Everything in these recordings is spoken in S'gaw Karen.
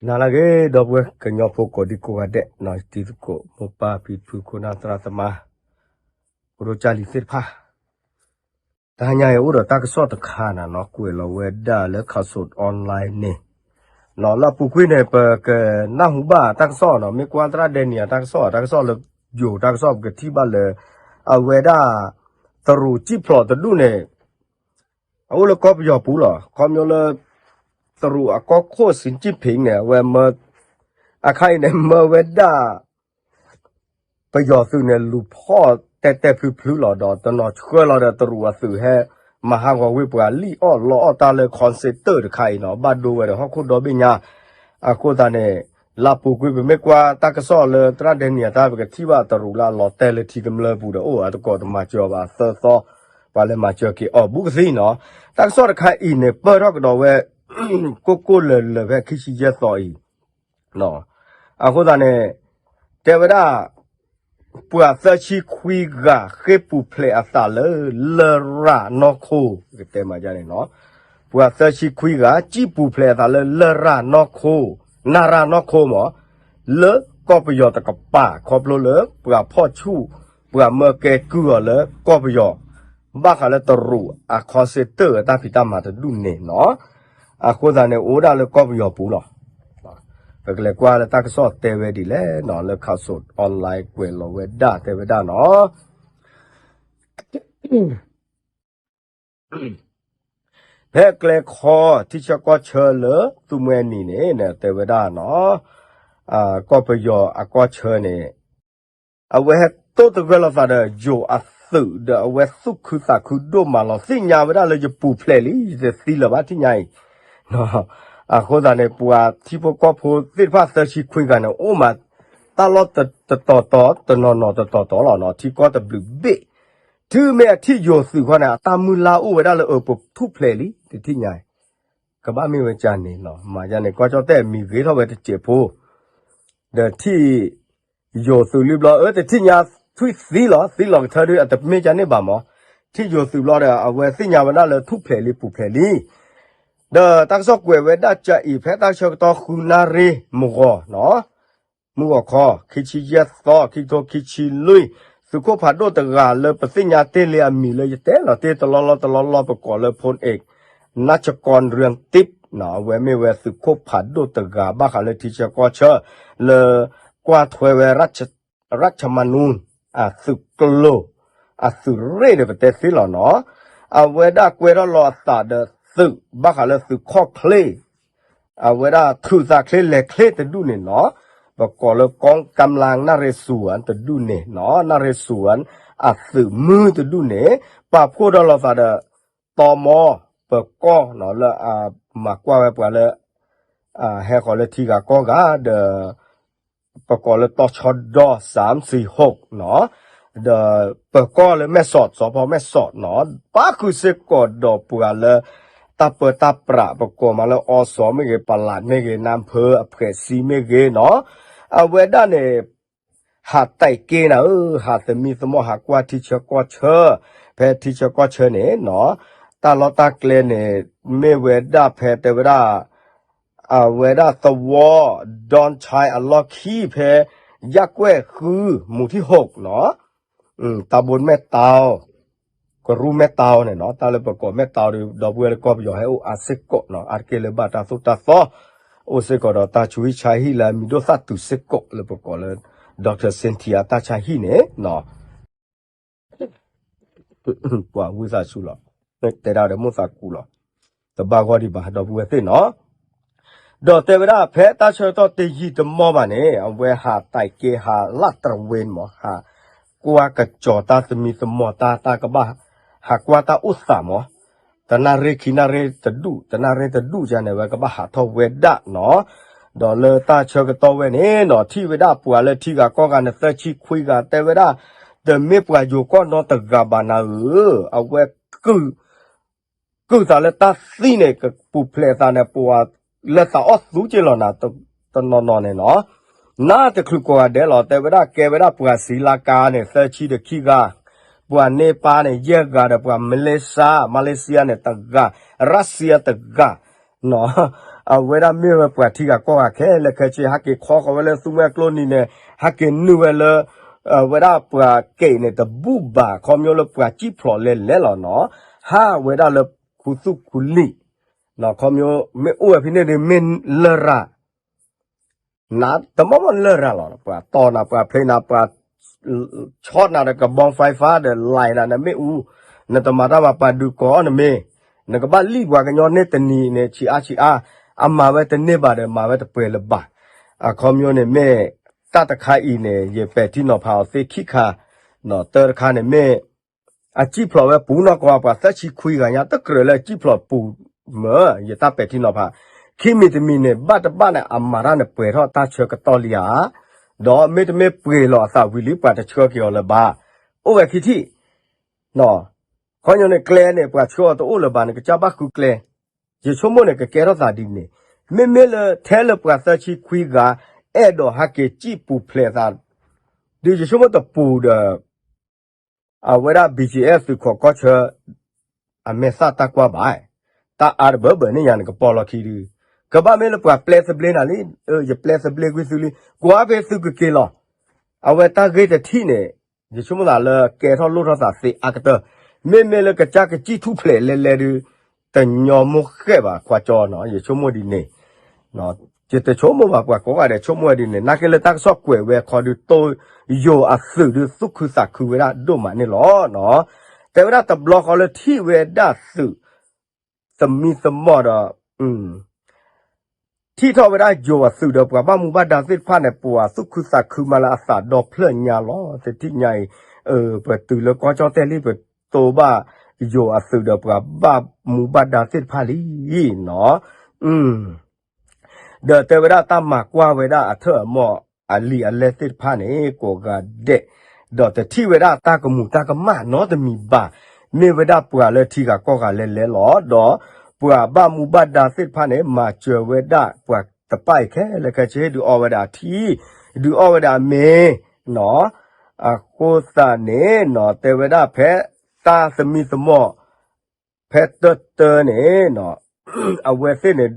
နၤလၢအဂ့ၤ ဒီပုၢ်ဝဲၢ်ကညီဖိကိးဒံကိးဂၤဒဲး, တံၤသကိးမိၢ်ပၢ်ဖံဖုခိၣ်နၢ်သရၣ်သမါ ဖိဒိၣ်ကၢ်လံၤသ့ၣ်တဖၣ်, တဟါညါအံၤအိၣ်ဒီးတၢ်ကစီၣ်တခါန့ၣ်နီၤ ကွဲးလီၤဝဲဒၣ်လၢ Khaosod Online န့ၣ်, လၢအပူၤကွံာ်န့ၣ် ပကနၢ်ဟူဘၣ်တၢ်ကစီၣ်နီၤ မ့ၢ်ကွၢ်သရၣ်ဒဲနံၤအတၢ်ကစီၣ် တၢ်ကစီၣ်လၢယိၤတၢ်ကစီၣ်ပကထံၣ်ဘၣ်လၢ အဝဲဒၣ် တရူးစံၣ်ဖျိးတဒူၣ်န့ၣ် အအိၣ်လၢကီၢ်ပယီၤပူၤလီၤ. ခီဖျိလၢ တရူးအကီၢ်ခိၣ် စံၣ်ကၠံၣ်ဖ့ၣ်န့ၣ် အဝဲမၢ အခါအံၤန့ၣ် မၢဝဲဒၣ် ပယီၤသုးန့ၣ် လူၤဖီၣ်တဲတဲဖျုဖျုလီၤ ဒီးတနီၤဆှၢလီၤဒီးတရူးအသုးဟဲ မၤဟးဂီၤဝ့ၢ်ပှၤလံၣ်အီၣ်လီအီၣ်တၢ်လၢ concert တခါအံၤနီၤ ဘၣ်ဒိဝဲဒီးဟီၣ်ခိၣ်ဒီဘ့ၣ်ညါ, အဃိသတးန့ၣ် လၢအပူၤကွံာ်ပမ့ၢ်ကွၢ်တၢ်ကစီၣ်လၢသရၣ်ဒဲနံၤအတၢ် ပကထံၣ်ဘၣ်တရူးလၢအလီၤတဲာ်လၢထံကမျၢၢ်ပူၤဒီး အိၣ်အသကိးတမၤစၢၤဘၣ်သၢသီ, ပှၤလဲၤမၤစၢၤက့ၤအီၤဘူးကသံနီၤ. တၢ်ကစီၣ်တခါအံၤန့ၣ် ပၢၢ်ထီၣ်ကဒီးဝဲ ကိၢ်ကိၢ်လၢၤလၢၤဖဲခံဆံယဲၢ်သီအံၤ အဃိသတးန့ၣ် တဲဝဲဒၣ် ပှၤသၢဆံခွံဂၤ ဃ့ၢ်ပူၤဖျဲးအသးလၢ လရာ်နီၢ်ခိ ကတဲမၤဒ်န့ၣ်နီၤ, ပှၤသၢဆံခွံဂၤ စံၣ်ပူၤဖျဲးအသးလၢ လရာ်နီၢ်ခိ နရၢ်နီၢ်ခိမး လၢကီၢ်ပယီၤတကပၤ ခီဖျိလၢပှၤဖီၣ်ဆူၣ် ပှၤမၢကဲကုၢ်အီၤလၢကီၢ်ပယီၤ ဘၣ်ဃးလၢတရူးအ concert အတၢ်ဖံးတၢ်မၤတဒူၣ်န့ၣ်နီၤ. အဃိသတးန့ၣ် အိၣ်ဒၣ်လၢကီၢ်ပယီၤပူၤလီၤ. ပကလဲၤကွၢ်လၢတၢ်ကစီၣ်တဲဝဲဒ်လဲၣ်နီၤ လၢ Khaosod Online ကွဲးလီၤဝဲဒၣ်တဲဝဲဒၣ်နီၤ ဖဲအကျဲခီ ထံဆၢကီၢ်ဆၢလၢသုးမွဲနံၤန့ၣ် တဲဝဲဒၣ်နီၤ, ကီၢ်ပယီၤအကီၢ်ဆၢန့ၣ် အဝဲဟဲတိၢ်သဂၢၢ်လိာ်သးဒီးယိၤအသုးဒီး အဝဲသူၣ်ခုသးခုဒိၣ်မးလီၤ သ့ၣ်ညါဝဲဒၣ်လၢယပူၤဖျဲးလံ ယတသံလၢၤဘၣ်ထံၣ်ညါအံၤ အဃိသတးန့ၣ် ပှၤထံဖိကီၢ်ဖိသ့ၣ်တဖၣ်သၢဆံခွံဂၤန့ၣ် အိၣ်မးတၢ်လီၢ်တတီၤတီၤ တနီၤနီၤတတီၤတီၤလီၤနီၤ ထံကီၢ်တဘျုးဘ့ၣ် တုၤမ့ၢ်အထံၣ်ယိၤသုးခီန့ၣ် အတၢ်မုၢ်လၢ်အိၣ်ဝဲဒၣ်လၢအပထူၣ်ဖျဲးလံ တထံၣ်ညါအံၤ ကဘၣ်မ့ၢ်ဝဲကန့ၣ်နီၤ မၤယါန့ၣ် ကွၢ်ကၠီၣ်တဲၣ်မံၤဂ့ၤထီၣ်ဝဲတစဲးဖိ ဒီးထံၣ် ယိၤသုးလံဘျီ အၢ တထံၣ်ညါထွံၣ်သံလီၤ သံလီၤကထၢဒု အတမ့ၢ်ကန့ၣ်ဘၣ်မး ထံၣ်ယိၤသုးဘျီဒီး အဝဲသ့ၣ်ညါဝဲဒၣ်လၢထူၣ်ဖျဲးလံပူၤဖျဲးလံ ဒီးတၢ်ကစီၣ်ကွဲးဝဲဒၣ်ကအံၤ ဖဲတၢ်ဆၢကတီၢ်ဃုနၣ်ရံၣ် မုၢ်ဂီၤနီၤ မုၢ်ဂီၤခီ ခံဆံယဲၢ်သီ ခံကထိခံဆံလွံၢ် သုးခိၣ်ဖးဒိၣ်တဂၤလၢပသ့ၣ်ညါတ့ၢ်လံအမံၤလၢယတဲလီၤတ့ၢ်တလီၢ်လီၢ်တလီၢ်လီၢ် ပကိးလၢ ဖိၣ်အ့း နၢ်ဆကီၢ်ရၢၢ်တံး အဝဲမ့ၢ်ဝဲသုးခိၣ်ဖးဒိၣ်တဂၤ ဘၣ်ဃးလၢထံဆၢကီၢ်ဆၢ လၢကွၢ်ထွဲဝဲ ရၢ်ချမနူၣ် အသုးကျိၤ အသုးရ့ၣ်န့ၣ် ပတဲသ့လီၤနီၤ အဝဲဒၣ်ကွဲထီၣ်လီၤအသးဒီးသုး ဘၣ်ဃးလၢသုးခီၣ်ချ့ အဝဲဒၣ်ထုးသးချ့လဲၤချ့တဒူၣ်န့ၣ်နီၤ ပကိးလၢ กองกำลังนเรศวร တဒူၣ်န့ၣ်နီၤ นเรศวร အသုးမုၢ်တဒူၣ်န့ၣ် ပာ်ဖှိၣ်ဒီးလိာ်သးဒီး တီမီ ပကီၢ်နီၤ လၢအမၤကွၢ်ဝဲပှၤလၢ ဟဲဃီၤလၢထံဂၤကီၢ်ဂၤဒီး ပကိးလၢတီဆီဒီ စၢမ်သံၣ်ဟူၣ်နီၤ ဒီးပကီၢ်လၢမဲၢ်ဆီး စီၤဖီမဲၢ်ဆီးနီၤ ပၣ်ဃုာ်စ့ၢ်ကီးဒီးပှၤလၢ တၢ်ပၢတၢ်ပြး ပကိးမးလၢ အီစီမ့ၢ်ဂ့ၤ ပလးမ့ၢ်ဂ့ၤ နၢ်ဖၢအဖှဲးစံမ့ၢ်ဂ့ၤနီၤ အဝဲဒၣ်န့ၣ် ဟးတဲာ်က့ၤနၤဧၢ ဟးသမံသမိး ဟးကွၢ်ထံဆၢကီၢ်ဆၢ ဖဲထံဆၢကီၢ်ဆၢန့ၣ်နီၤ တၢ်လီၢ်တၢ်ကျဲန့ၣ် မ့ၢ်ဝဲဒၣ်ဖဲတဲဝဲဒၣ် အဝဲဒၣ်သဝီ ဒွန်ဆဲအလီၢ်ခံဖဲ ရပ်ကွက်ဃု မူၤထံၣ်ဟူၣ်နီၤ တၢ်ဘိမဲၢ်တၢ် ကရူၢ်မဲၢ်တၢ်န့ၣ်နီၤ တၢ်လၢပကိးမဲၢ်တၢ်ဒီး ဒီပုၢ်ဝဲၢ်လၢကီၢ်ပယီၤဟဲအိၣ်အါစ့ၢ်ကီးနီၤ အါတက့ၢ်လၢဘၣ်တၢ်သိၣ်တၢ်သီ အိၣ်စ့ၢ်ကီးဒီးတၢ်ဆူးဟံၣ်ဆါဟံၣ်လၢအမံၤဒိၣ်သၣ်တုၤစ့ၢ်ကီးလၢပကိးလၢ Doctor Cynthia တၢ်ဆါဟံၣ်န့ၣ်နီၤ ပှၤဝံသးစူၤလီၤ တဲဒၣ်ဒီးမိၣ်သးကူလီၤ တဘၣ်ဂီၢ်ဒံးဘၣ် ဒီပုၢ်ဝဲၢ်သ့ၣ်နီၤ ဒီးတဲဝဲဒၣ်ဖဲတၢ်ဆၢကတီၢ်တယံာ်တမီၢ်ဘၣ်န့ၣ် အဝဲဟးတဲာ်က့ၤဟးလၢတရဝ့မး ဟးကွၢ်ကစီၤတၢ်သမံသမိးတၢ် တၢ်ကဘၣ်ဟးကွၢ်တၢ်အိၣ်သးမး တနၣ်ရံၣ်ခံနၣ်ရံၣ်တဒူၣ် တနၣ်ရံၣ်တဒူၣ်ယါန့ၣ် အဝဲကဘၣ်ဟးထီၣ်ဝဲဒၣ်နီၤ ဒီးလၢတၢ်ဆၢကတီၢ်ဝဲန့ၣ်နီၤ ထံၣ်ဝဲဒၣ်ပှၤလၢထံဂၤကီၢ်ဂၤန့ၣ် သၢဆံခွံဂၤ တဲဝဲဒၣ် တမ့ၢ်ပှၤယိၤကီၢ်နီတဂၤဘၣ်နၤဧၢ အဝဲကုၢ် ကုၢ်သးလၢတၢ်သံန့ၣ် ကပူၤဖျဲးသးန့ၣ် ပှၤလၢသးအီၣ်သူက့လီၤနၤ တနီၤနီၤန့ၣ်နီၤ နါတချုးကိးဂၤဒဲးလီၤ တဲဝဲဒၣ်ကဲဝဲဒၣ်ပှၤစံလါကါန့ၣ် သၢဆံဒီးခံဂၤ ပှၤန့ၢ်ပၢ်န့ၣ် ယဲၢ်ဂၤဒီးပှၤမလ့ၡါ မလ့ၡါန့ၣ်တဂၤ ရၢၡါတဂၤ နီၤ အဝဲဒၣ်မ့ၢ်ဝဲပှၤထံဂၤကီၢ်ဂၤခဲလၢာ်ခဲဆ့ ဟဲက့ၤခီဃီၤဝဲလၢသူမွဲအကျိနံၤန့ၣ် ဟဲက့ၤနုာ်ဝဲလၢ အဝဲဒၣ်ပှၤကဲးန့ၣ်တဘူၣ်ဘၣ် ခီဖျိလၢပှၤစံၣ်ဖျိးလဲၤလဲၤလီၤနီၤ ဟးဝဲဒၣ်လၢခူသူၣ်ခူလံာ် ခီဖျိမ့ၢ်အိၣ်ဝဲဖဲန့ၣ်ဒီးမ့ၢ်လရာ် နတမီၢ်မီၢ်လရာ်လီၤ ပှၤတီၢ်နၤ ပှၤဖျ့နၤ ပှၤ ဆီၣ်နၤဒီးကဘီဖဲဖးဒီးလဲၤနၤ နမ့ၣ်အူ နတမၤတၢ်ဘၣ်ပှၤဒုးကိးနမ့ၢ် နကဘၣ်လံၣ်ပှၤကညီန့ၢ်တနံၤန့ၣ် ဆံးအါဆံးအါ အမၤဝဲတန့ၢ်ဘၣ်ဒီးမၤဝဲတပှဲၤလၢၤဘၣ် အခီပညီန့ၣ်မ့ၢ် တၢ်တခါအံၤန့ၣ် ယပဲာ်ထံနီၤဖးအီၤသ့ခံခါ တၢ်တခါန့ၣ်မ့ၢ် အစံၣ်ဖျိးဝဲပူၤနီၢ်ကီၢ် ပှၤသၢဆံခွံဂၤညါ တကြၢးလၢအစံၣ်ဖျိးပူၤမ့ၢ် ယတၢ်ပဲာ်ထံနီၤဖး ခံမံၤတမံၤန့ၣ် ဘၣ်တဘၣ်န့ၣ် အမၤတၢ်န့ၣ်ပှဲၤထီၣ်တၢ်ဆၢကတီၢ်လံဧါ ဒီးမ့တမ့ၢ်ပှ့ၤလီၤအသးဝံၤလံ ပှၤတဆှၢက့ၤအီၤလၢၤဘၣ် အိၣ်ဝဲခံထံၣ် ခီပညီန့ၣ်ကျဲန့ၣ် ပှၤဆှၢအီၤတအိၣ်လၢၤဘၣ်န့ၣ် ကစၢ်ဘၣ်ဃုကျဲ ယဆိကမိၣ်န့ၣ် ကကဲထီၣ်သးဒ်န့ၣ် မ့မ့ၢ်လၢထဲလၢပှၤသၢဆံခွံဂၤ အဲၣ်ဒိးဟဲက့ၤစံၣ်ပူၤဖျဲးသး ဒုးယဆိကမိၣ်တပူၤဒီး အဝဲဒၣ် ဘီၣ်ကၠံၣ်အဲၣ် သုးခိးကီၢ်ဆၢ အမဲာ်သၣ်တၢ်ကွၢ်ဘၣ် တၢ်အါတဘၢဘၢန့ၣ်ယၤန့ၣ် ကပီၤလီၢ်ခံဒုး ကဘၣ်မ့ၢ်လၢပှၤပျဲသဘျ့နၤလံ ယပျဲသဘျ့ကွံာ်သုလံ ကွၢ်ဖဲသုကက့ၤလီၤ အဝဲတၢ်ဂ့ၢ်တထံၣ်န့ၣ် ယဆိကမိၣ်သးလၢကဲထီၣ်လိၣ်ထီၣ်သးသ့အါကတၢၢ် မ့မ့ၢ်လၢကစၢ်ကစံၣ်ထူၣ်ဖျဲးလဲၤလဲၤဒုး တညီမိၢ်ဃဲၣ်ဘၣ်ခွါကၠီနီၤ ယဆိကမိၣ်ဒ်န့ၣ် ယတဆိကမိၣ်ဘၣ် ပှၤကိးဂၤဒဲးဆိကမိၣ်ဝဲဒ်န့ၣ် နာ်က့လၢတၢ်ကစီၣ်ကွဲးဝဲခီဒုး တိယိၤအသုးဒုးသူၣ်ခုသးခုဝဲဒၣ်ဒိၣ်မးန့ၣ်လီၤ. တဲဝဲဒၣ်တဘျီဃီလၢထံၣ်ဝဲဒၣ်သုး သမံသမိးဒီး ထံၣ်ထီၣ်ဝဲဒၣ်ယိၤအသုးဒီးပှၤဘၣ်မူဘၣ်ဒါသ့ၣ်တဖၣ်န့ၣ် ပှၤသူၣ်ခုသးခုမးလၢအသးဒီဖျၢၣ်ညါလီၤ. တထံၣ်ညါအံၤ ပတုၤလၢကီၢ်ကၠီၣ်တဲၣ်လံ ပတိဘၣ်ယိၤအသုးဒီးပှၤဘၣ်မူဘၣ်ဒါသ့ၣ်တဖၣ်လံနီၤ. ဒီးတဲဝဲဒၣ်တၢ်မၤကွၢ်ဝဲဒၣ်အထၢၣ်အမီၢ်အလံာ်အလဲၢ်သ့ၣ်တဖၣ်န့ၣ် ကိးဂၤဒဲး, ဒီးတထံၣ်ဝဲဒၣ်တၢ်ကမူးတၢ်ကမၣ်နီတမံၤဘၣ်. မ့ၢ်ဝဲဒၣ်ပှၤလၢထံဂၤကီၢ်ဂၤလဲၤလဲၤလီၤ. ဒီးပှၤဘၣ်မူဘၣ်ဒါသ့ၣ်တဖၣ်န့ၣ် မၤစၢၤဝဲဒၣ်ပှၤတဖၣ်အံၤခဲလၢာ်ခဲဆ့ ဒုးအီဝဲဒၣ်အထံ, ဒုးအီဝဲဒၣ်အမ့ၤနီၤ. အဃိသတးန့ၣ်နီၤ တဲဝဲဒၣ်ဖဲတၢ်သမံသမိး ဖဲတၢတၢန့ၣ်နီၤ အဝဲသ့ၣ်န့ၣ်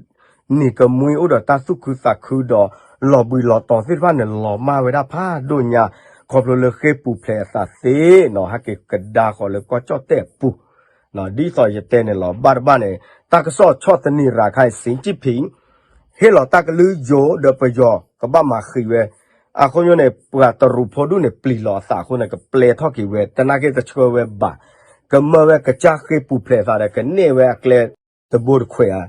နံၤကမှံအိၣ်ဒီးတၢ်သူၣ်ခုသးခုဒီး လီၤဘှံးလီၤတီၤသ့ၣ်တဖၣ်န့ၣ် လီၤမၢ်ဝဲဒၣ်ဖးဒိၣ်ညါ ခီဖျိလၢဃ့ၢ်ပူၤဖျဲးအသးသ့နီၤ ဟဲက့ၤကဒါဃီၤလၢကီၢ်ကၠီၣ်တဲၣ်အပူၤ ဒ်သိးယတဲန့ၣ်လီၤ. ဘၣ်တဘၣ်န့ၣ် တၢ်ကစီၣ်ဆီၣ်သနံးရၤခါအံၤ စံၣ်ကၠံၣ်ဖံး ဟ့ၣ်လီၤတၢ်ကလုၢ်ယိၤဒီးပယီၤကဘၣ်မၤဃံးဝဲ. အဃိန့ၣ် ပှၤတရူးဖိဒူၣ်န့ၣ် ပျံၤလီၤအသးအဃိန့ၣ် ကပျဲထီၣ်က့ၤဝဲ တနာ်က့တဆှၢဝဲဘၣ်. ကမၢဝဲကစၢ်ဃ့ၢ်ပူၤဖျဲးအသးဒီး ကန့ၢ်ဝဲအကျဲတဘိတခွဲးဧါ.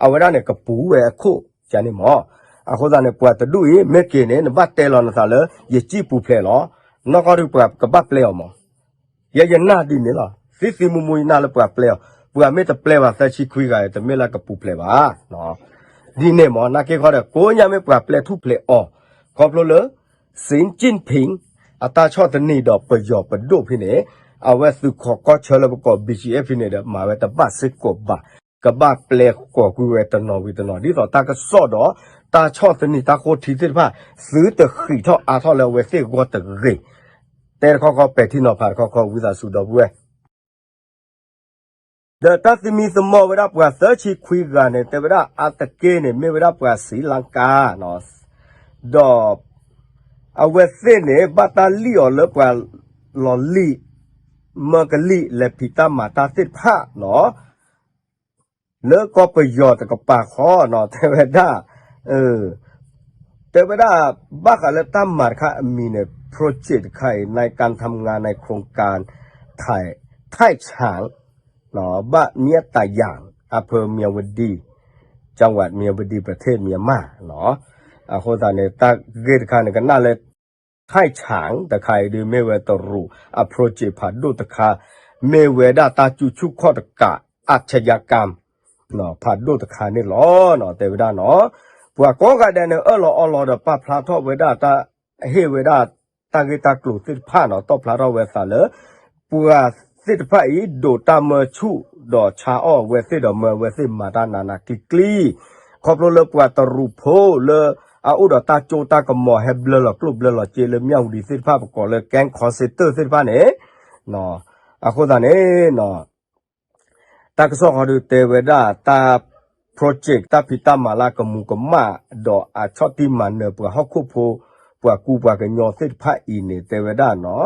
အဝဲဒၣ်န့ၣ် ကပူၤဝဲအခိၣ်ကန့ၣ်မး. အဃိသတးန့ၣ် ပှၤတဒူၣ်အံၤ မ့ၢ်က့ၤန့ၣ် နဘၣ်တဲလီၤနသးလၢ ယစံၣ်ပူၤဖျဲးလီၤ. နီၢ်ကီၢ်ဒုးပှၤကဘၣ်ပျဲအီၤမး ယဲယနာ်ဒ်န့ၣ်လီၤ. သံသံမူမူယနာ်လၢပှၤပျဲအီၤ, ပှၤမ့ၢ်တပျဲဘၣ်သၢဆံခွံဂၤ တမ့ၢ်လၢကပူၤဖျဲးဘၣ်. ဒ်န့ၣ်မး နာ်က့ခီဒီး ကိးညါမ့ၢ်ပှၤပျဲထူၣ်ဖျဲးအီၤ, ခီဖျိလၢ စံၣ်ကၠံၣ်ဖံး အတၢ်ဆီၣ်သနံးဒီးပယီၤပဒိၣ်ဖဲန့ၣ်, အဝဲသုးခိးကီၢ်ဆၢလၢပကိး ဘီၣ်ကၠံၣ်အဲၣ် ဖဲန့ၣ်ဒီး မၤဝဲတဘၣ်စ့ၢ်ကီးဘၣ်. ကဘၣ်ပျဲဃီၤကွံာ်ဝဲတနီၤဝံၤတနီၤ ဒ်သိးတၢ်ကစီၣ်ဒီးတၢ်ဆီၣ်သနံးတၢ်ဃိထံသ့ၣ်တဖၣ် သုတဃံးထီၣ်အါထီၣ်လၢအဝဲသ့ၣ်အဂီၢ်တဂ့ၤ. တဲတခီခီ ပဲာ်ထံနီၤဖးတခီခီ ဝံသးစူၤဒီပုၢ်ဝဲၢ် ဒီးတၢ်သမံသမိးဝဲဒၣ်ပှၤသၢဆံခွံဂၤန့ၣ် တဲဝဲဒၣ်အါတက့ၢ်န့ၣ် မ့ၢ်ဝဲဒၣ်ပှၤစံၣ်လၣ်ကါ, ဒီးအဝဲသ့ၣ်န့ၣ် ဘၣ်တၢ်လံၣ်အီၤလၢပှၤလီၤလံၣ် မၢကလံၣ် လဲၤဖံးတၢ်မၤတၢ်သ့ၣ်တဖၣ်နီၤ လၢကီၢ်ပယီၤတကပၤဃီနီၤ တဲဝဲဒၣ် တဲဝဲဒၣ် ဘၣ်ဃးလၢတၢ်မၤတခါအမံၤန့ၣ် project တခါအံၤ ในการทำงานในโครงการ ไถ่ช้าง บ้านเมียตายาง อำเภอเมียวดี จังหวัดเมียวดี ประเทศเมียนมา အဃိသတးန့ၣ် တၢ်ဂ့ၢ်တခါန့ၣ် ကနၣ်လၢ ไถ่ช้าง တခါအံၤဒုး မ့ၢ်ဝဲတရူးအ project ဖးဒိၣ်တခါ, မ့ၢ်ဝဲဒၣ်တၢ်ကူၣ်ဆူၣ်ခီၣ်တကး อาชญากรรม ဖးဒိၣ်တခါန့ၣ်လီၤ. တဲဝဲဒၣ်နီၤ ပှၤကိးဂၤဒဲးန့ၣ် အၢၣ်လီၤအီလီၤဒီးပာ်ဖျါထီၣ်ဝဲဒၣ်တၢ်ဟ့ၣ်ဝဲဒၣ်တၢ်ဂ့ၢ်တၢ်ကျိၤသ့ၣ်တဖၣ်နီၤ တီၣ်ဖျါထီၣ်ဝဲသးလၢ ပှၤသ့ၣ်တဖၣ်အံၤ ဒိးတၢ်မၢဆူၣ်ဒီးဆါအီၣ်အဝဲသ့ၣ်ဒီးမၢအဝဲသ့ၣ်မၤတၢ်နးနးကျံၤကျံၤ, ခီဖျိလၢပှၤတရူးဖိလၢ အအိၣ်ဒီးတၢ်ကၠိတၢ်ကမီၤ ဟဲဘျၢလီၤကျိၣ်ဘျၢလီၤစ့လၢမၠၣ်ဝတံၤသ့ၣ်တဖၣ် ပကိးလၢ gang call center သ့ၣ်တဖၣ်န့ၣ်, အဃိသတးန့ၣ် တၢ်ကစီၣ်ဃီဒုးတဲဝဲဒၣ်တၢ် project တၢ်ဖံးတၢ်မၤလၢကမူးကမၣ် ဒီးအဆီၣ်တံၢ်မၤနၢၤပှၤဟီၣ်ခိၣ်ဖိ ပှၤကူပှၤကညီသ့ၣ်တဖၣ်အံၤန့ၣ် တဲဝဲဒၣ်နီၤ,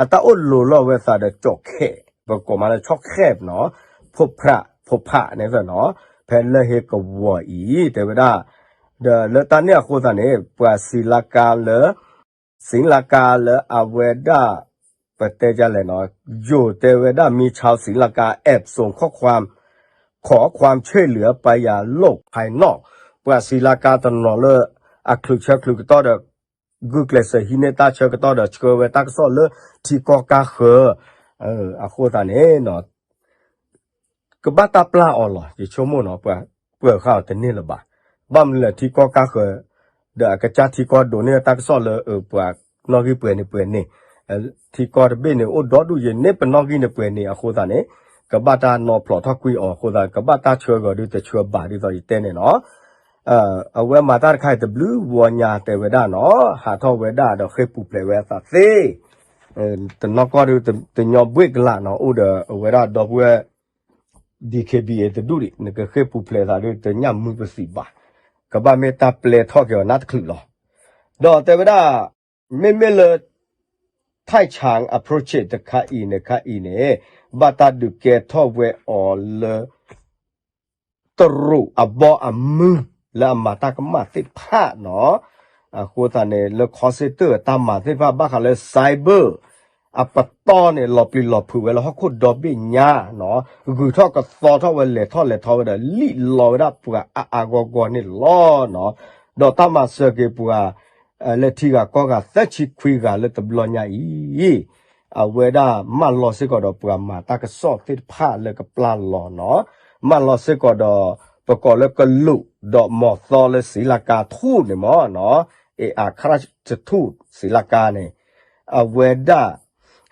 အတၢ်အိၣ်လိၤလီၤဝဲသးဒီးကၠီၣ်ခဲး ပကိးမးလၢဆီၣ်ခဲးနီၤ, ဖိဖြး ဖိဖးန့ၣ်နီၤ, ဖဲလၢဟ့ကဝီၤအံၤ တဲဝဲဒၣ်, ဒီးလၢတၢ်န့ၣ်အဃိသတးန့ၣ် ပှၤစံးလၢကါလၢ စံးလၢကါလၢအဝဲဒၣ် ပတဲဒ်လဲၣ်နီၤ, ယိၤတဲဝဲဒၣ် มีชาวศรีลังกาแอบส่งข้อความ ขอความช่วยเหลือไปยังโลกภายนอก ပှၤစံးလၢကါတနီၤလၢ အချုးဆၢချုးကတီၢ်ဒီး ဂုာ်ကျဲးစၢးဟံးန့ၢ်တၢ်ဆၢကတီၢ်ဒီး ဆှၢဝဲတၢ်ကစီၣ်လၢထံကီၢ်ကါဃၢၤ အဃိသတးန့ၣ် ကဘၣ်တၢ်ပျၢ်အီၤလီၤ ယဆိကမိၣ်နီၤ, ပှၤပၢၤဃာ်အီၤတန့ၢ်လၢၤဘၣ်. ဘၣ်မနုၤလဲၣ် ထံကီၢ်ကါဃၢၤ ဒီးအကစၢ်ထံကီၢ်ဒိးန့ၢ်တၢ်ကစီၣ်လၢ ပှၤနီၣ်ဂံၢ်ပှဲၤန့ၣ်ပှဲၤန့ၣ်, ထံကီၢ်တဘ့ၣ်န့ၣ် အိၣ်ဒီဒူၣ်ယဲန့ၣ် ပနီၣ်ဂံၢ်န့ၣ်ပှဲၤန့ၣ် အဃိသတးန့ၣ် ကဘၣ်တၢ်နီၤဖျိးထီၣ်ကွံာ်အီၤအဃိသတး ကဘၣ်တၢ်ဆှၢဂီၤဒုးတဆှၢဘၣ်ဒ်သိးယတဲန့ၣ်နီၤ. အဝဲမၤတၢ်တခါအံၤတဘျုးဝီညါတဲဝဲဒၣ်နီၤ, ဟးထီၣ်ဝဲဒၣ်ဒီးဃ့ၢ်ပူၤဖျဲးဝဲအသးသ့ တနီၢ်ကီၢ်ဒုး တညီဘှ့ၣ်ကလာ်နီၤ, အိၣ်ဒီးအဝဲဒၣ်ဒီပုၢ်ဝဲၢ် DKBA တဒူၣ်ဒံး နကဃ့ၢ်ပူၤဖျဲးသးဒုး တညၣ်မုာ်ပသံးဘၣ်, ကဘၣ်မ့ၢ်တၢ်ပျဲထီၣ်က့ၤအီၤနၢ်တချုးလီၤ. ဒီးတဲဝဲဒၣ် မ့မ့ၢ်လၢ ထၢၣ်ဆၣ်အ project တခါအံၤန့ၣ် ခါအံၤန့ၣ် ဘၣ်တၢ်ဒုးကဲထီၣ်ဝဲအီၤလၢ တရူးအဘီအမုၢ်လၢအမၤတၢ်ကမၣ်သ့ၣ်တဖၣ်နီၤ, အဃိသတးန့ၣ် လၢ call center အတၢ်မၤသ့ၣ်တဖၣ် ဘၣ်ဃးလၢ cyber အပတီၢ်န့ၣ် လီၤပျံၤလီၤဖုးဝဲလၢဟီၣ်ခိၣ်ဒီဘ့ၣ်ညါနီၤ, ဂုၤထီၣ်ကသီထီၣ်ဝဲ လဲၤထီၣ်လဲၤထီဝဲဒီး လံၣ်လီၤဝဲဒၣ်ပှၤအါအါဂီၢ်ဂီၢ်န့ၣ်လီၤနီၤ. ဒီးတၢ်မၤစၢၤက့ၤပှၤ လၢထံဂၤကီၢ်ဂၤ သၢဆံခွံဂၤလၢတဘျီညါအံၤ အဝဲဒၣ်မၢလီၤစ့ၢ်ကီးဒီးပှၤမၤတၢ်ကစီၣ်သ့ၣ်တဖၣ်လၢကပျၢ်လီၤနီၤ, မၢလီၤစ့ၢ်ကီးဒီး ပကိးလၢကလူး ဒီးမီၤသီလၢစံလါကါထူၣ်န့ၣ်မ့ၢ်နီၤ, เอกอัครราชทูต စံလါကါန့ၣ် အဝဲဒၣ်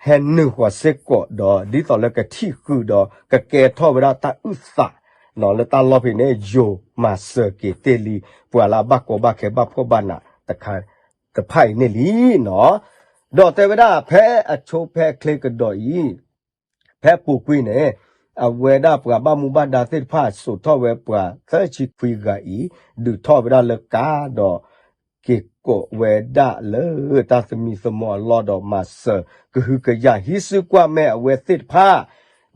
ဟဲနုာ်ဃီၤစ့ၢ်ကီးဒီး ဒ်သိးလၢကထံၣ်ဃုာ်ဒီး ကကဲထီၣ်ဝဲဒၣ်တၢ်အုၣ်သးနီၤ, လၢတၢ်လီၢ်ဖဲန့ၣ် ယိၤမၤစၢၤက့ၤတ့ၢ်လံ ပှၤလၢအဘၣ်ကီဘၣ်ခဲဘၣ်ဖှီၣ်ဘၣ်နးတခါ တဖၣ်အံၤန့ၣ်လံနီၤ. ဒီးတဲဝဲဒၣ်ဖဲအဆိဖဲအချ့ကဒီးအံၤ ဖဲအပူၤကွံာ်န့ၣ် အဝဲဒၣ်ပှၤဘၣ်မူဘၣ်ဒါသ့ၣ်တဖၣ် စိာ်ထီၣ်ဝဲပှၤသၢဆံခွံဂၤအံၤ ဒုးထီၣ်ဝဲဒၣ်လၢကါဒီး က့ၤကိးဝဲဒၣ်လၢတၢ်သမံသမိးအလီၢ်ဒီး မၤစၢၤကဟုကယာ်ဟံးစုကွၢ်မဲာ်အဝဲသ့ၣ်တဖၣ်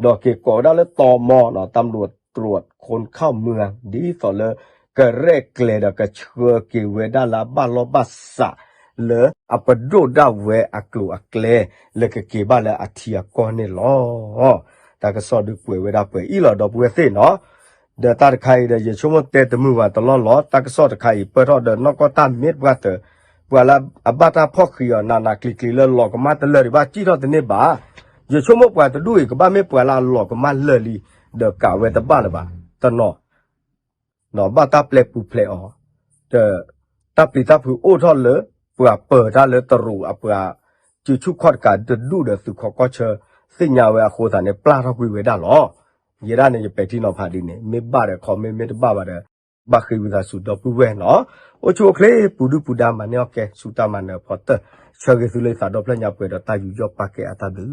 ဒီးက့ၤကိးဝဲဒၣ်လၢတီမီၤနီၤ, တၢ်မလိာ်တြူးခိၣ်ခၢၣ်မုၢ် ဒ်သိးလၢ ကရဲၣ်ကျဲၤဒီးကဆှၢက့ၤဝဲဒၣ်လၢအဘၣ်လီၢ်ဘၣ်စး လၢအပဒိၣ်ဒၣ်ဝဲအကျိၤအကျဲ လၢကက့ၤဘၣ်လၢအထံအကီၢ်န့ၣ်လီၤ. တၢ်ကစီၣ်ဒုးကွဲးဝဲဒၣ်ပှဲၤအံၤလီၤ ဒီပုၢ်ဝဲၢ်သ့ၣ်နီၤ. ဒီးတၢ်တခါအံၤဒီး ယဆိကမိၣ်တဲတမုာ်ဘၣ်တလီၢ်လီၤ. တၢ်ကစီၣ်တခါအံၤ ပၢၢ်ထီၣ်ဒီးနီၢ်ကီၢ်တၢ်မ့ၢ်ပှၤတ ပှၤလၢအဘၣ်တၢ်ဖီၣ်ဃံးအီၤ နးနးကျံၤကျံၤလၢလီၤကမၣ်တလၢာ်ဒံးဘၣ် စံၣ်ထီၣ်တန့ၢ်ဘၣ်. ယဆိကမိၣ်ပှၤတဒူၣ်အံၤ ကဘၣ်မ့ၢ်ပှၤလၢအလီၤကမၣ်လၢာ်လံ ဒီးကးဝဲတဘၣ်လၢၤဘၣ် တနီၤ ဘၣ်တၢ်ပျဲပူၤဖျဲးအီၤ ဒီး တၢ်ပျံၤတၢ်ဖုးအိၣ်ထီၣ်လၢ ပှၤပၢၤတၢ်လၢတရူးအပှၤ စုဆူၣ်ခီၣ်တကးတဒူၣ်ဒီးသုးခိးကီၢ်ဆၢ သ့ၣ်ညါဝဲအဃိသတးန့ၣ် ပျၢ်ထီၣ်ကွံာ်ဝဲဒၣ်လီၤ. ယဲဒၣ်န့ၣ် ယပဲာ်ထံနီၤဖးဒ်န့ၣ် မ့ၢ်ဘၣ်ဒီး comment မ့ၢ်တဘၣ်ဘၣ်ဒီး ဘၣ်ဃ့ဝံသးစူၤဒီပုၢ်ဝဲၢ်နီၤ. အိၣ်ဆူၣ်အိၣ်ချ့ ပူၤဒုၣ်ပူၤဒါ မၤန့ၢ်အီၣ်ကဲ ဆူတၢ်မၤနၢၤအဖီတၢၢ် ဆၢဂ့ၤသုလၢသးဒီဖျၢၣ်ညါပှဲၤဒီးတၢ်ယူးယီၣ်ပာ်ကဲအတၢ်ဘျုး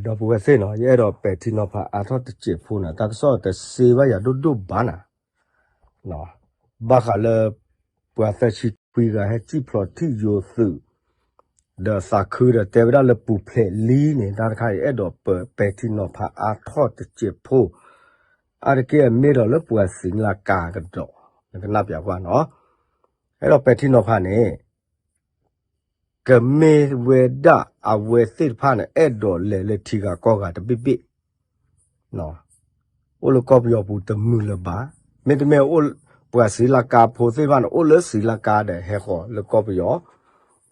ဒီပုၢ်ဝဲၢ်သ့ၣ်နီၤ ယအဲၣ်ဒိးပဲာ်ထံနီၤဖးအါထီၣ်တစဲးဖိန့ၣ် တၢ်ကစီၣ်တစ့ဘၣ်ယၤဒိၣ်ဒိၣ်ဘၣ်နၤ, ဘၣ်ဃးလၢ ပှၤသၢဆံခွံဂၤဟဲစံၣ်ဖျိးထံၣ်ယိၤသုး ဒီးသးခုဒီးတဲဝဲဒၣ်လၢပူၤဖျဲးလံန့ၣ် တၢ်တခါအံၤအဲၣ်ဒိးပဲာ်ထံနီၤဖးအါထီၣ်တစဲးဖိ အါတက့ၢ်အမ့ၢ်ဒီးလၢပှၤသံလၢကၤကဒီး နကနၣ်ပျးကွၢ်နီၤ, အဲၣ်ဒိးပဲာ်ထံနီၤဖးန့ၣ် ကမ့ၢ်ဝဲဒၣ်အဝဲသ့ၣ်တဖၣ်န့ၣ် အဲၣ်ဒိးလဲၤလၢထံဂၤကီၢ်ဂၤတဘ့ၣ်ဘ့ၣ်, အိၣ်လၢကီၢ်ပယီၤပူၤတမုာ်လၢၤဘၣ်, မ့တမ့ၢ်အိၣ် ပှၤစံလါကါဖိသ့ၣ်တဖၣ်န့ၣ် အိၣ်လၢစံလါကါဒီးဟဲဃီၤလၢကီၢ်ပယီၤ,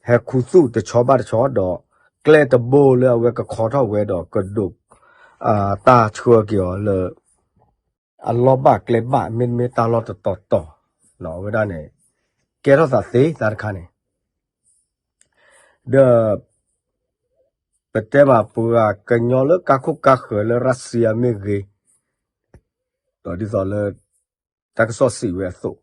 ဟဲခူသူၣ်တဆီဘၣ်တဆီဒီး ကျဲတဘိလၢအဝဲကခီထီၣ်ဝဲဒီးကဒိး တၢ်ဆှၢက့ၤအီၤလၢ အလီၢ်ဘၣ်ကျဲဘၣ် မ့တမ့ၢ်တၢ်လီၢ်တတီၤတီၤ, အဝဲဒၣ်န့ၣ် ကဲထီၣ်သးသ့တၢ်တခါန့ၣ်, ဒီး ပတဲမးပှၤကညီလၢကါခိၣ်ကါဃၢၤလၢရၢၣ်စံယါမ့ၢ်ဂ့ၤ, ဒီးဒ်သိးလၢ တၢ်ကစီၣ်စံးဝဲအသိး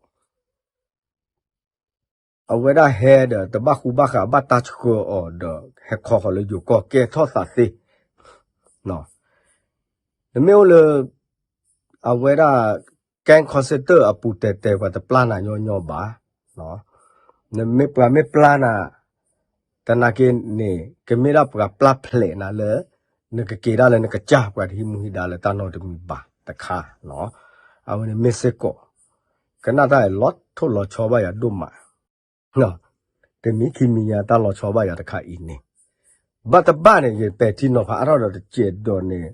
အဝဲဒၣ်ဟဲဒီးတဘၣ်ဃူဘၣ်ဃးဘၣ်တၢ်ဆှၢအီၤဒီး ဟဲခီဃီၤလၢယိၤကီၢ်ကဲထီၣ်သးသ့, နမ့ၢ်အိၣ်လၢ အဝဲဒၣ် ကဲ call center အပူၤတဲာ်တဲာ် ပှၤတပျၢ်နၤညီညီဘၣ်. နမ့ၢ်ပှၤမ့ၢ်ပျၢ်နၤ သနာ်က့န့ၣ် ကမ့ၢ်ဒၣ်ပှၤပျၢ်ဖျဲးနၤလၢ နကက့ၤဒၣ်လၢနကစၢ်ပှၤတဟံးမူဟံးဒါလၢတၢ်နီတမံၤဘၣ်တခါ. အဝဲန့ၣ်မ့ၢ်စ့ၢ်ကီး ကနၣ်တၢ်အံၤလီၤထိၣ်လီၤဆီဘၣ်ယၤဒိၣ်မး တမံၤခံမံၤညါတၢ်လီၤဆီဘၣ်ယၤတခါအံၤန့ၣ်, ဘၣ်တဘၣ်န့ၣ် ယပဲာ်ထံနီၤဖးအါထီၣ်ဒီးတစဲးဒီးန့ၣ်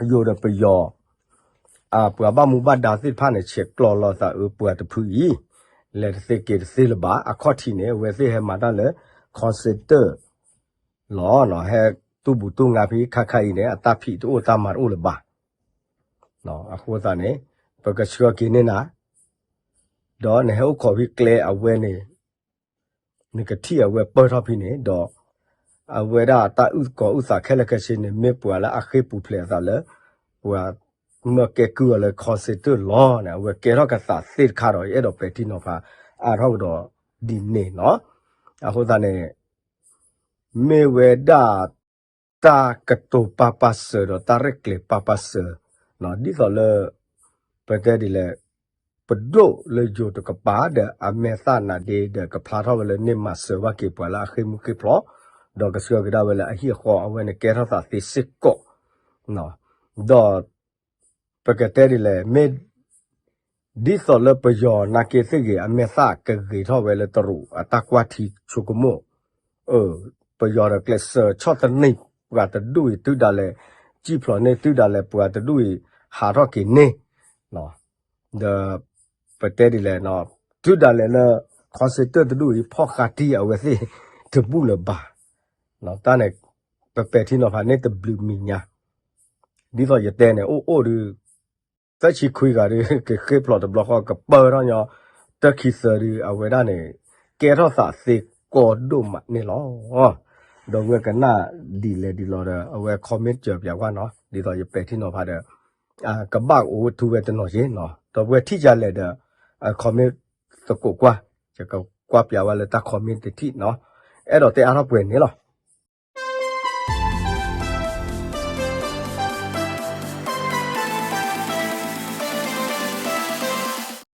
ယိၤဒီးပယီၤ ပှၤဘၣ်မူဘၣ်ဒါသ့ၣ်တဖၣ်န့ၣ် ဆဲးကျိးလီၤသးအၢပှၤတဖုအံၤ လဲၤတသ့က့ၤတသ့လၢၤဘၣ်. အခီၣ်ထံးန့ၣ် အဝဲသ့ၣ်ဟဲမၤတၢ်လၢ call center လီၤ. ဟဲတူၢ်ဘူးတူၢ်ငါဖဲခါခါအံၤန့ၣ် အတၢ်ဖံးတအိၣ်တၢ်မၤတအိၣ်လၢၤဘၣ်. အဃိသတးန့ၣ် ပကဆှၢက့ၤန့ၢ်နၤ ဒီးနဟဲအိၣ်ခိးဖဲကျဲအဝဲန့ၣ် နကထံၣ်အဝဲပၢၢ်ထီၣ်ဖဲန့ၣ်ဒီး အဝဲဒၣ်တၢ်အုၣ်သကိးအုၣ်သးခဲလၢာ်ခဲဆ့န့ၣ် မ့ၢ်ပှၤလၢအဃ့ၢ်ပူၤဖျဲးအသးလၢ ပှၤမၢကဲကုၢ်အီၤလၢ call center လီၤန့ၣ် အဝဲကဲထီၣ်ကသးသ့တခါဒီး ယအဲၣ်ဒိးပဲာ်ထံနီၤဖးအါထီၣ်ကဒီးဒ်န့ၣ်နီၤ. အဃိသတးန့ၣ် မ့ၢ်ဝဲဒၣ် တၢ်ကတိၤပာ်ပာ်စၢၤဒီးတၢ်ရဲၣ်ကျဲၤပာ်ပာ်စၢၤ ဒ်သိးလၢ ပတဲဒ်လဲၣ် ပဒိၣ်လၢယိၤတကပၤဒီးအမဲာ်သၣ်နးဒ့ဒီး ကဖျါထီၣ်ဝဲလၢန့ၢ်မၤစၢၤဘၣ်က့ၤပှၤလၢအဃ့ၢ်မုၢ်ဃ့ၢ်ဖျိး ဒီးကဆှၢက့ၤဒၣ်ဝဲလၢအဟံၣ်အဃီ အဝဲန့ၣ်ကဲထီၣ်သးသ့စ့ၢ်ကီး ဒီး ပကတဲဒ်လဲၣ် မ့ၢ် ဒ်သိးလၢပယီၤနာ်က့သ့ၣ်ဂ့ၤ အမဲာ်သၣ်ကဂ့ၤထီၣ်ဝဲလၢတရူးအတၢ်ကွၢ်ထံဆိကမိၣ်, ပယီၤဒီးကျဲးစၢးဆီၣ်သနံးပှၤတဒူၣ်အံၤ တုၤဒၣ်လဲာ် စံၣ်ဖျိးန့ၢ် တုၤဒၣ်လဲာ်ပှၤတဒူၣ်အံၤ ဟးထီၣ်က့ၤန့ၢ် ဒီး ပတဲဒ်လဲၣ် တုၤဒၣ်လဲာ်လၢ call center တဒူၣ်အံၤ ဖီၣ်ဃာ်တံၢ်အဝဲသ့ၣ်တဘူၣ်လၢၤဘၣ်. တၢ်န့ၣ် ပပဲာ်ထံနီၤဖးန့ၢ်တဘျုးမံၤညါ ဒ်သိးယတဲန့ၣ် အိၣ်အိၣ်ဒီး သၢဆံခွံဂၤဒီး ကဃ့ၢ်ဖျိးတဘျီဃီ ကပၢၢ်ထီၣ်ညီ တၢ်ခံသၢဒီး အဝဲဒၣ်န့ၣ် ကဲထီၣ်သးသ့ကီဒိၣ်မးန့ၣ်လီၤ. ဒီးဝဲကနၣ်ဒ်လဲၣ်ဒ်လဲၣ်ဒီး အဝဲ comment စၢၤပၠးကွၢ်နီၤ ဒ်သိးယပဲာ်ထံနီၤဖးဒီး ကဘၣ်အိၣ်ဝဲထူဝဲတနီၤယ့ၣ်နီၤ ဒီးပဝဲထံၣ်ယၤလဲၣ်ဒီး comment သကိးကွၢ် ယကကွၢ်ပၠးဝဲလၢတၢ် comment တထံၣ်နီၤ အဲၣ်ဒိးတဲအါထီၣ်ပှဲၤန့ၣ်လီၤ.